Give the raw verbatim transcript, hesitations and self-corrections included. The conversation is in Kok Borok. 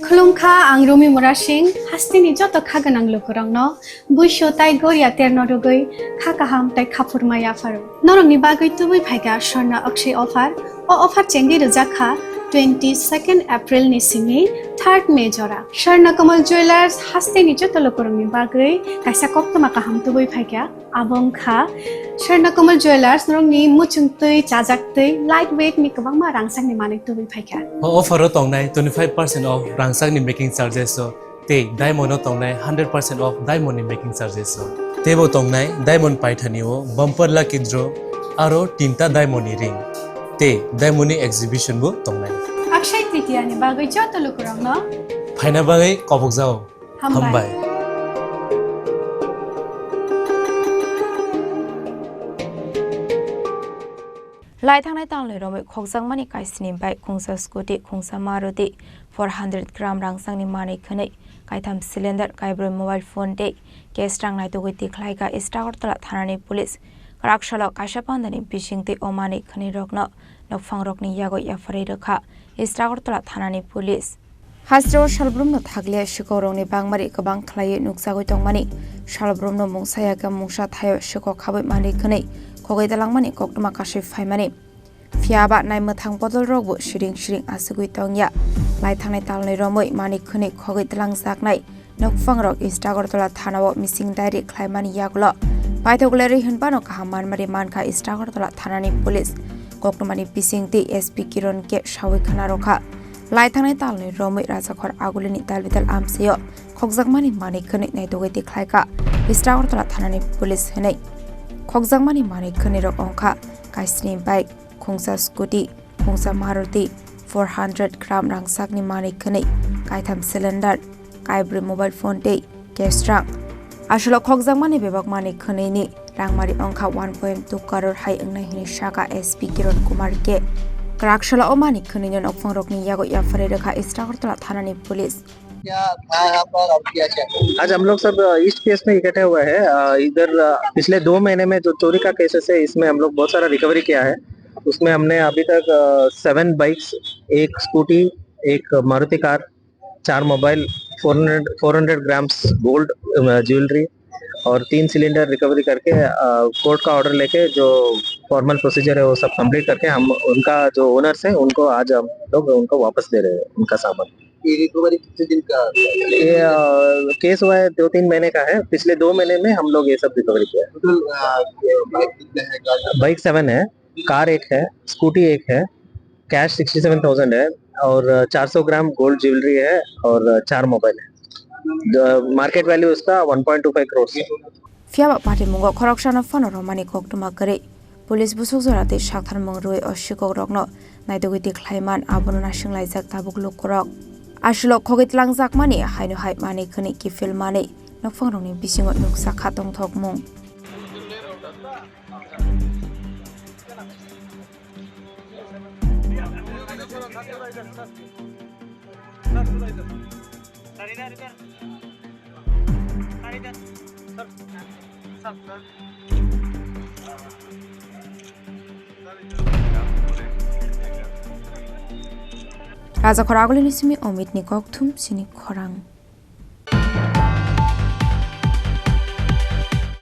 Khulumkha, ang Rumi Murasing, hasteni joto kha gwnang lukurokno buisu tai goria terno rwgwi kha kaham tai khaphurma yapharo. Norokni bagwi tubui phaikha Swarna Akshay offer. O offer chengwi rwjak kha twenty-second April ni simi third May jora. Swarna Kamal Jewellers hasteni joto lukurokni bagwi kaisa koktwma kaham tubui phaikha. Abo wngkha Swarna Kamal Jewellers, norokni muchung twi, chajak twi, light weight ni kwbangma rangchakni manwi tubui phaikha. O offer o tongnai twenty-five percent off rangchakni making charges o, tei diamond o tongnai hundred percent off diamond ni making charges o. Teibo tongnai diamond paithani o bumper lucky draw, aro tinta diamond ni ring, tei diamond ni exhibition bo tongnai. Akshay Tritiya ni bagwi joto lukurokno phaina bagwi kobokjao. Hambai. Hambai. Lai thangnai talnwi romwi khokjakmani kaisni bike, khungsa scooty, khungsa Maruti, four hundred gram rangchakni manwi khwnwi, kaitham cylinder, kaibrwi mobile phone tei cash rang naitugwi tikhlaikha East Agartala thanani police. Kwraksalo kaisa pandani bisingtwi o manwi khwnwirokno nokphangrokni yago yapharwi rwkha East Agartala thanani police. Hasteo salbrumno thakliya, sikhorokni bangmari kwbang khlaiwi nukjagwi tongmani, salbrumno mungsa yakhe mungsa thaio sikhok khabwi manwi khwnwi khogwi dalangmani koktwma kasui phaimani. Phiyaba naimwthang bodolrokbo siring siring achugwi tongya. Lai thangnai talnwi romwi manwi khwnwi khogwi dalangjaknai nokphangrok East Agartala thanao missing diary khlaimani yagulo paithok lerwi hwnphano kaham manmari mankha East Agartala thanani police. Koktwmani bisingtwi S P Kiron K sawi khna rwkha. Lai thangnai talnwi romwi Rajakhor Agulini dalbidal amchaio khokjakmani manwi khwnwi naitugwi tikhlaikha East Agartala thanani police hwnwi. Khokjakmani manwi khwnwirok wngkha kaisni bike, khungsa scooty, khungsa Maruti, four hundred gram rangchakni manwi khwnwi, kaitham cylinder, kaibrwi mobile phone tei cash rang. Aswlok khokjakmani bebak manwi khwnwini rangmari wngkha one point two crore hai wngnai hwnwi sakha S P Kiron Kumar K. Kwraksalo o manwi khwnwino nokphangrokni yago yapharwi rwkha East Agartala thanani police. क्या था यहाँ पर और क्या क्या? आज हम लोग सब, अ, ईस्ट पीएस में इकट्ठा हुआ है। अ, इधर, अ, पिछले दो महीने में जो चोरी का केसेस है, इसमें हम लोग बहुत सारा रिकवरी किया है। उसमें हमने अभी तक, अ, सेवन बाइक्स, एक स्कूटी, एक मारुति कार, चार mobile, four hundred, four hundred grams gold, uh, jewellery और तीन सिलेंडर रिकवरी करके, अ, कोर्ट का ऑर्डर लेके जो फॉर्मल प्रोसीजर है, वो सब कंप्लीट करके हम उनका जो ओनर्स हैं, उनको आज हम लोग उनको वापस दे रहे हैं, उनका सामान। ये रिकवरी कितने दिन का? ये, अ, केस हुआ है, दो तीन महीने का है। पिछले दो महीने में हम लोग ये सब रिकवरी किया है। टोटल, अ, बाइक कितने हैं? गाड़ी? बाइक सेवन है, कार एक है, स्कूटी एक है, कैश सिक्सटी सेवन थाउजेंड है और चार सौ ग्राम गोल्ड ज्वेलरी है और चार मोबाइल है। द-, मार्केट वैल्यू उसका one point two five crore है। Phiyaba patimungo khoroksano phano romani koktwma kwrwi. Police busuk jora tei saktharmung rwui o sikok rokno naitugwi tikhlaiman abono naisinglaijak tabuk lukurok. Aswlok khogwi tlangjakmani haino hai manwi khwnwi kiphil manwi nokphangrokni bisingo nukjakha tongthokmung. Rajakhor Agulini simi Omitni kokthum chini khorang.